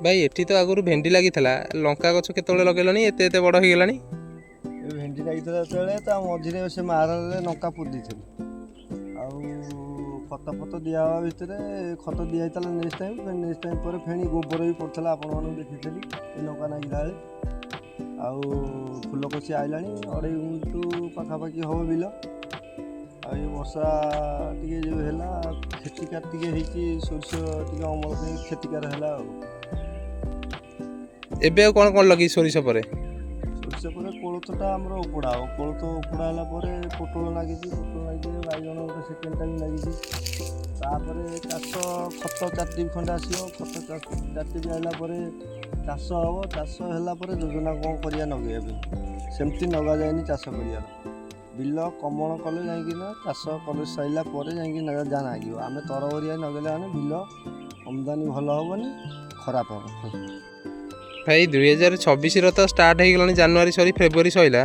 ଭାଇ, ଏଠି ତ ଆଗରୁ ଭେଣ୍ଡି ଲାଗିଥିଲା। ଲଙ୍କା ଗଛ କେତେବେଳେ ଲଗେଇଲଣି? ଏତେ ଏତେ ବଡ଼ ହେଇଗଲାଣି। ଏ ଭେଣ୍ଡି ଲାଗିଥିଲା ଯେତେବେଳେ, ତା ମଝିରେ ସେ ମାରରେ ଲଙ୍କା ପୋତି ଦେଇଥିଲି। ଆଉ ଖତ ଫତ ଦିଆହେବା ଭିତରେ ଖତ ଦିଆ ହେଇଥିଲା ନେକ୍ସଟ ଟାଇମ୍। ନେକ୍ସଟ ଟାଇମ୍ ପରେ ଫେଣି ଗୋବର ବି ପଡ଼ିଥିଲା, ଆପଣମାନଙ୍କୁ ଦେଖିଥିଲି ଏ ଲଙ୍କା ଲାଗିଲା ବେଳେ। ଆଉ ଫୁଲ କଷି ଆଇଲାଣି, 2.5 ଗୁଣ୍ଠୁ ପାଖାପାଖି ହେବ ବିଲ। ଆଉ ଏ ବର୍ଷା ଟିକେ ଯେଉଁ ହେଲା, କ୍ଷତିକାର ଟିକେ ହେଇଛି। ସୋରିଷ ଟିକେ ଅମଳ ପାଇଁ କ୍ଷତିକାର ହେଲା ଆଉ। ଏବେ ଆଉ କ'ଣ କ'ଣ ଲଗେଇ ସୋରିଷ ପରେ? ସୋରିଷ ପରେ କୋଳଥଟା ଆମର ଉପୁଡ଼ା ହେବ। କୋଳଥ ଉପୁଡ଼ା ହେଲା ପରେ ପୋଟଳ ଲାଗିଛି। ପୋଟଳ ଲାଗିଛି, ବାଇଗଣ ଗୋଟେ ସେକେଣ୍ଡ ଟାଇମ୍ ଲାଗିଛି। ତାପରେ ଚାଷ ଖତ 4 ଟ୍ରିପ୍ ଖଣ୍ଡେ ଆସିବ। ଖତ 4 ଟ୍ରିପ୍ ଆଇଲା ପରେ ଚାଷ ହେବ। ଚାଷ ହେଲା ପରେ ଯୋଜନା କ'ଣ କରିବା ଲଗେଇବା ପାଇଁ। ସେମିତି ଲଗାଯାଏନି। ଚାଷ କରିବାର ବିଲ କମଣ କଲେ ଯାଇକିନା, ଚାଷ କଲେ ସରିଲା ପରେ ଯାଇକି ଯାହା ଲାଗିବ। ଆମେ ତରବରିଆ ଲଗେଇଲେ ମାନେ ବିଲ ଆମଦାନୀ ଭଲ ହେବନି, ଖରାପ ହେବ। ଭାଇ, 2026ର ତ ଷ୍ଟାର୍ଟ ହେଇଗଲାଣି, ଜାନୁଆରୀ ସରି ଫେବୃଆରୀ ସରିଲା।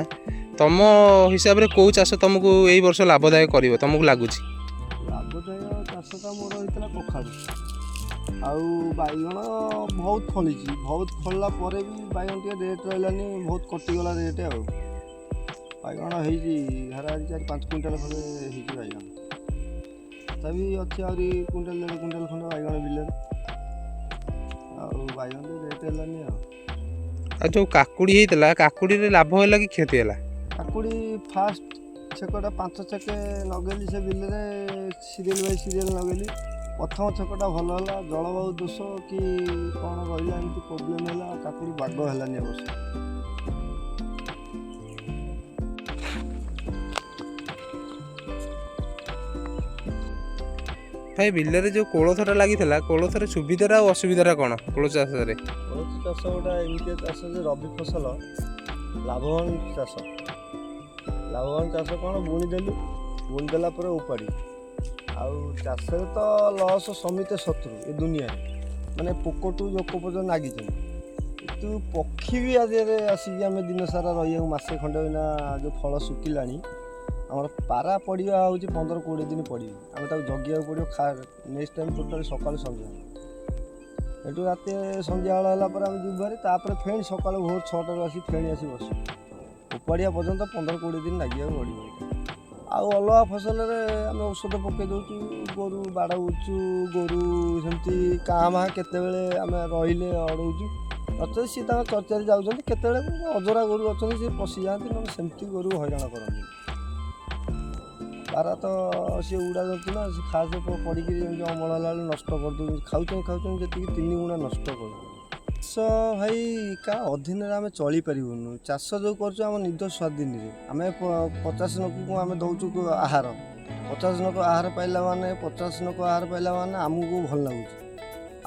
ତମ ହିସାବରେ କେଉଁ ଚାଷ ତମକୁ ଏଇ ବର୍ଷ ଲାଭଦାୟକ କରିବ ତମକୁ ଲାଗୁଛି? ଲାଭଦାୟକ ଚାଷଟା ମୋର ହେଇଥିଲା କଖାରୁ ଆଉ ବାଇଗଣ। ବହୁତ ଫଳିଛି। ବହୁତ ଫଳିଲା ପରେ ବି ବାଇଗଣ ଟିକେ ରେଟ୍ ରହିଲାନି, ବହୁତ କଟିଗଲା ରେଟ୍। ଆଉ ବାଇଗଣ ହେଇଛି ହାରାହାରି 4-5 କୁଇଣ୍ଟାଲ ଖଣ୍ଡେ ହେଇଛି ବାଇଗଣ। ତଥାପି ଅଛି ଆହୁରି କୁଇଣ୍ଟାଲ 1.5 କୁଇଣ୍ଟାଲ ଖଣ୍ଡେ ବାଇଗଣ ବିଲରେ। ଆଉ ବାଇଗଣ ଟିକେ ରେଟ୍ ହେଲାନି ଆଉ। ଆଉ ଯେଉଁ କାକୁଡ଼ି ହେଇଥିଲା, କାକୁଡ଼ିରେ ଲାଭ ହେଲା କି କ୍ଷତି ହେଲା? କାକୁଡ଼ି ଫାଷ୍ଟ ଛେକଟା, 5 ଛେକେ ଲଗେଇଲି ସେ ବିଲରେ, ସିରିଏଲ୍ ବାଇ ସିରିଏଲ୍ ଲଗେଇଲି। ପ୍ରଥମ ଛେକଟା ଭଲ ହେଲା। ଜଳବାୟୁ ଦୋଷ କି କ'ଣ ରହିଲା, ଏମିତି ପ୍ରୋବ୍ଲେମ୍ ହେଲା, କାକୁଡ଼ି ବାଗ ହେଲାନି ଏ ବର୍ଷ। ଭାଇ, ବିଲରେ ଯେଉଁ କୋଳଥଟା ଲାଗିଥିଲା, କୋଳଥରେ ସୁବିଧାଟା ଆଉ ଅସୁବିଧାଟା କ'ଣ କୋଳଥ ଚାଷରେ? କୋଳଥ ଚାଷ ଗୋଟେ ଏମିତିଆ ଚାଷ ଯେ ରବି ଫସଲ, ଲାଭବାନ ଚାଷ। ଲାଭବାନ ଚାଷ କ'ଣ? ବୁଣିଦେଲୁ, ବୁଣିଦେଲା ପରେ ଉପାଡ଼ି। ଆଉ ଚାଷରେ ତ ଲସ୍ ସମିତେ ଶତ୍ରୁ ଏ ଦୁନିଆରେ, ମାନେ ପୋକଠୁ ଜୋକ ପର୍ଯ୍ୟନ୍ତ ଲାଗିଛନ୍ତି। କିନ୍ତୁ ପକ୍ଷୀ ବି ଆଦିରେ ଆସିକି ଆମେ ଦିନ ସାରା ରହିବାକୁ ମାସେ ଖଣ୍ଡେ ଏଇନା ଯେଉଁ ଫଳ ଶୁଖିଲାଣି ଆମର, ପାରା ପଡ଼ିବା ହେଉଛି 15-20 ଦିନ ପଡ଼ିବେ। ଆମେ ତାକୁ ଜଗିବାକୁ ପଡ଼ିବ। ନେକ୍ସଟ ଟାଇମ୍ ଟୋଟାଲି ସକାଳୁ ସନ୍ଧ୍ୟା, ଏଠୁ ରାତି ସନ୍ଧ୍ୟାବେଳ ହେଲା ପରେ ଆମେ ଯିବୁ ଭାରି। ତାପରେ ଫେଣି ସକାଳୁ ଭୋର 6ଟାରୁ ଆସି ଫେଣି ଆସି ବସିବୁ। ଉପାଡ଼ିବା ପର୍ଯ୍ୟନ୍ତ 15-20 ଦିନ ଲାଗିବାକୁ ପଡ଼ିବ ଏଇଟା। ଆଉ ଅଲଗା ଫସଲରେ ଆମେ ଔଷଧ ପକାଇ ଦେଉଛୁ, ଗୋରୁ ବାଡ଼ଉଛୁ, ଗୋରୁ ସେମିତି କାଁ ଭାଁ କେତେବେଳେ ଆମେ ରହିଲେ ଅଡ଼ଉଛୁ। ନଚେତ୍ ସିଏ ତାଙ୍କ ଚରିଚାରି ଯାଉଛନ୍ତି। କେତେବେଳେ ଅଜରା ଗୋରୁ ଅଛନ୍ତି, ସିଏ ପଶିଯାଆନ୍ତି, ନହେଲେ ସେମିତି ଗୋରୁ ହଇରାଣ କରନ୍ତି। ପାରା ତ ସିଏ ଉଡ଼ା ଜନ୍ତୁ ନା, ସେ ଖାସ ପଡ଼ିକିରି ଯେମିତି ଅମଳ ହେଲା ବେଳକୁ ନଷ୍ଟ କରିଦେଉଛନ୍ତି। ଖାଉଛନ୍ତି ଖାଉଛନ୍ତି ଯେତିକି, ତିନି ଗୁଣା ନଷ୍ଟ କରୁଛନ୍ତି। ଚାଷ ଭାଇ, କାହା ଅଧୀନରେ ଆମେ ଚଳିପାରିବୁନୁ। ଚାଷ ଯେଉଁ କରୁଛୁ ଆମ ନିଜ ସ୍ୱାଧୀନରେ। ଆମେ 50 ଲୋକକୁ ଆମେ ଦେଉଛୁ ଆହାର। 50 ଲୋକ ଆହାର ପାଇଲା ମାନେ, 50 ଲୋକ ଆହାର ପାଇଲା ମାନେ ଆମକୁ ଭଲ ଲାଗୁଛି।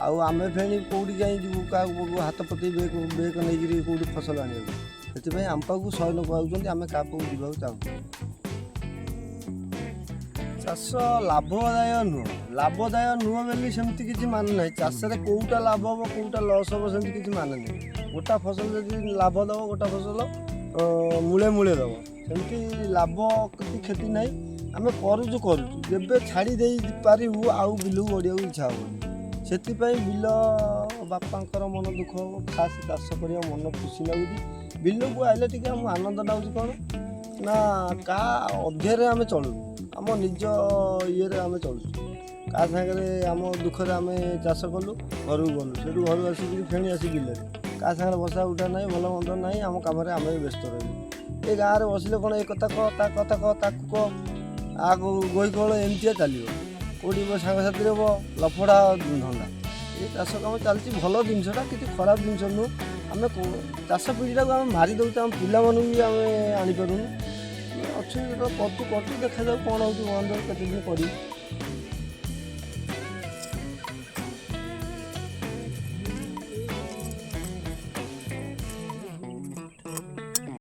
ଆଉ ଆମେ ଫେଣି କେଉଁଠି ଯାଇ ଯିବୁ କାହାକୁ ହାତ ପତେଇ ବେକ ବେକ ନେଇକିରି କେଉଁଠି ଫସଲ ଆଣିବାକୁ? ସେଥିପାଇଁ ଆମ ପାଖକୁ 100 ଲୋକ ଆଉଛନ୍ତି, ଆମେ କାହା ପାଖକୁ ଯିବାକୁ ଚାହୁଁନୁ। ଚାଷ ଲାଭଦାୟ ନୁହଁ, ଲାଭଦାୟ ନୁହଁ ବୋଲି ସେମିତି କିଛି ମାନେ ନାହିଁ। ଚାଷରେ କେଉଁଟା ଲାଭ ହେବ, କେଉଁଟା ଲସ୍ ହେବ, ସେମିତି କିଛି ମାନେ ନାହିଁ। ଗୋଟା ଫସଲ ଯଦି ଲାଭ ଦେବ, ଗୋଟା ଫସଲ ମୂଳେ ମୂଳେ ଦେବ। ସେମିତି ଲାଭ କିଛି କ୍ଷତି ନାହିଁ। ଆମେ କରୁଛୁ କରୁଛୁ, ଯେବେ ଛାଡ଼ି ଦେଇ ପାରିବୁ ଆଉ ବିଲକୁ ଗଡ଼ିବାକୁ ଇଚ୍ଛା ହେବନି। ସେଥିପାଇଁ ବିଲ ବାପାଙ୍କର ମନ ଦୁଃଖ ହେବ। ଖାସ୍ ଚାଷ କରିବା ମନ ଖୁସି ଲାଗୁଛି। ବିଲକୁ ଆଇଲେ ଟିକେ ଆମକୁ ଆନନ୍ଦ ଲାଗୁଛି। କ'ଣ ନା କାହା ଅଧ୍ୟରେ ଆମେ ଚଳୁନୁ, ଆମ ନିଜ ଇଏରେ ଆମେ ଚଳୁଛୁ। କାହା ସାଙ୍ଗରେ ଆମ ଦୁଃଖରେ ଆମେ ଚାଷ କଲୁ, ଘରକୁ ଗଲୁ, ସେଠୁ ଘରୁ ଆସିକିରି ଫେଣି ଆସି ବିଲରେ। କାହା ସାଙ୍ଗରେ ବସା ଉଠା ନାହିଁ, ଭଲ ମନ୍ଦ ନାହିଁ, ଆମ କାମରେ ଆମେ ବ୍ୟସ୍ତ ରହିଲୁ। ଏ ଗାଁରେ ବସିଲେ କ'ଣ, ଏ କଥା କହ, ତା କଥା କହ, ତାକୁ କହ, ଆକୁ ଗୋଇ କଳ, ଏମିତିଆ ଚାଲିବ। କେଉଁଠି ସାଙ୍ଗସାଥିରେ ହବ ଲଫଡ଼ା ଧନ୍ଦା। ଏ ଚାଷ କାମ ଚାଲିଛି, ଭଲ ଜିନିଷଟା, କିଛି ଖରାପ ଜିନିଷ ନୁହଁ। ଆମେ ଚାଷ ପିଢ଼ିଟାକୁ ଆମେ ମାରି ଦେଉଛୁ, ଆମ ପିଲାମାନଙ୍କୁ ବି ଆମେ ଆଣିପାରୁନୁ। ଆମେ ଅଛୁ, ଯେତେବେଳେ କରୁଛୁ କରୁଛୁ, ଦେଖାଯାଉ କ'ଣ ହେଉଛି। ଭଗବାନ କେତେ ଦିନ କରିବୁ।